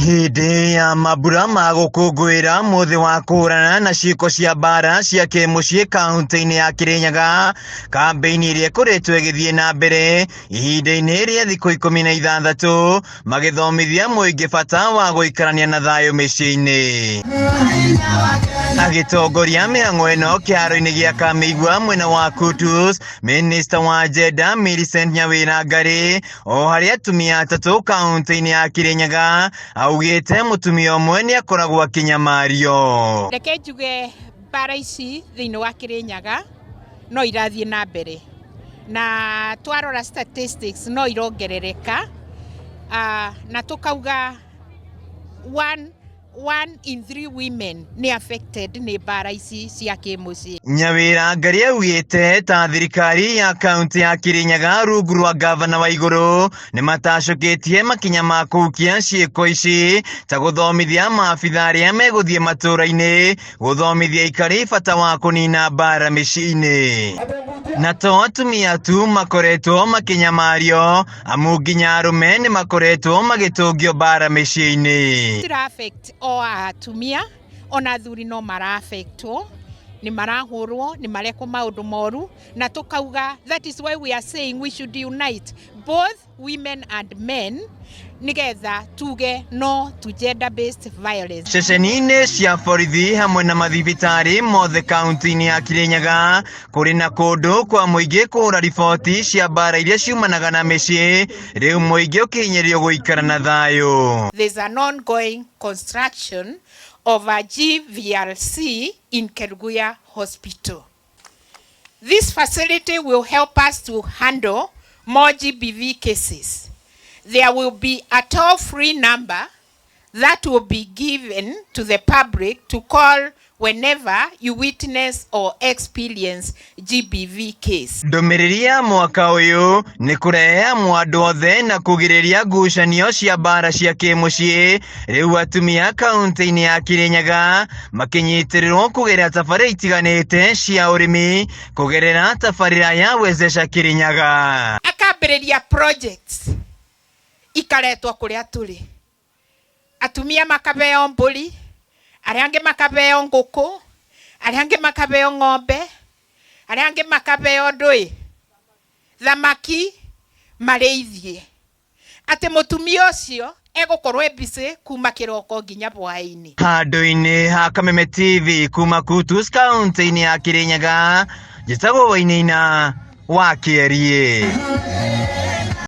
Hĩndĩ ya mambura ma gũkũngũĩra mũthĩ wa kũhũrana na ciĩko cia mbara cia kĩmũciĩ kaunti-inĩ ya Kĩrĩnyaga, kambĩini ĩrĩa ĩkoretwo ĩgĩthiĩ na mbere ihinda-inĩ rĩa thikũ 16 magĩthomithia mũingĩ bata wa gũikarania na thayũ mĩciĩ-inĩ. Agĩtongoria mĩhang'o ĩno kĩharo-inĩ gĩa Kamĩigua mwena wa Kutus, Minista wa Gender Millicent Nyawĩra Ngarĩ o harĩ atumia atatũ kaunti-inĩ ya Kirinyaga augĩte mũtumia ũmwe nĩ akoragwo akĩnyamario. Reke njuge mbara ici thĩinĩ wa Kirinyaga no irathiĩ na mbere na twarora statistics no irongerereka, na tũkauga one in three women nĩ affected nĩ mbara ici cia kĩmũciĩ. Nyawĩra Ngarĩ augĩte ta thirikari ya kaunti ya Kirinyaga rungu rwa gavana wa igũrũ nĩ matacũkĩtie makinya ma kũhukia ciĩko ici ta gũthomithia maabitha arĩa megũthiĩ matũũra-inĩ gũthomithia aikari bata wa kũnina mbara mĩciĩ-inĩ. Na to atumia tu makoretwo makĩnyamario, amu nginya arũme nĩ makoretwo magĩtũngio mbara mĩciĩ-inĩ. Cira affect o atumia ona athuri no mara affectwo, nĩ marahũrwo, nĩ marekwo maũndũ moru, na tũkauga that is why we are saying we should unite both women and men nigetha tuge no to gender based violence. Ceceni-inĩ cia borithi hamwe na mathibitarĩ mothe kaunti-inĩ ya Kirinyaga kũrĩ na kũndũ kwa mũingĩ kũhũra riboti cia mbara iria ciumanaga na mĩciĩ, rĩu mũingĩ ũkĩhinyĩrĩrio gũikara na thayũ. There's an ongoing construction of a GVRC in Kerugoya Hospital. This facility will help us to handle more GBV cases. There will be a toll-free number that will be given to the public to call whenever you witness or experience GBV case. Ndũmĩrĩri ya mwaka ũyũ nĩ kũrehe hamwe andũ othe na kũgirĩrĩria ngucanio cia mbara cia kĩmũciĩ. Rĩu atumia kaunti-inĩ ya Kirinyaga makĩnyitĩrĩrwo kũgerera tabarĩra itiganĩte cia ũrĩmi kũgerera tabarĩra ya Wezesha Kirinyaga. Akambĩrĩria projects ikaretwo kũrĩa tũrĩ, atumia makabeo mbũri, arĩa angĩ makabeo ngũkũ, arĩa angĩ makabeo ng'ombe, arĩa angĩ makabeo ndũĩ thamaki marĩithie, atĩ mũtumia ũcio egũkorwo e busy kuma kĩroko nginya hwaĩ-inĩ. Handũ-inĩ ha Kameme TV kuma Kutus kaunti-inĩ ya Kirinyaga, njĩtagwo Wainaina wa Kĩeriĩ.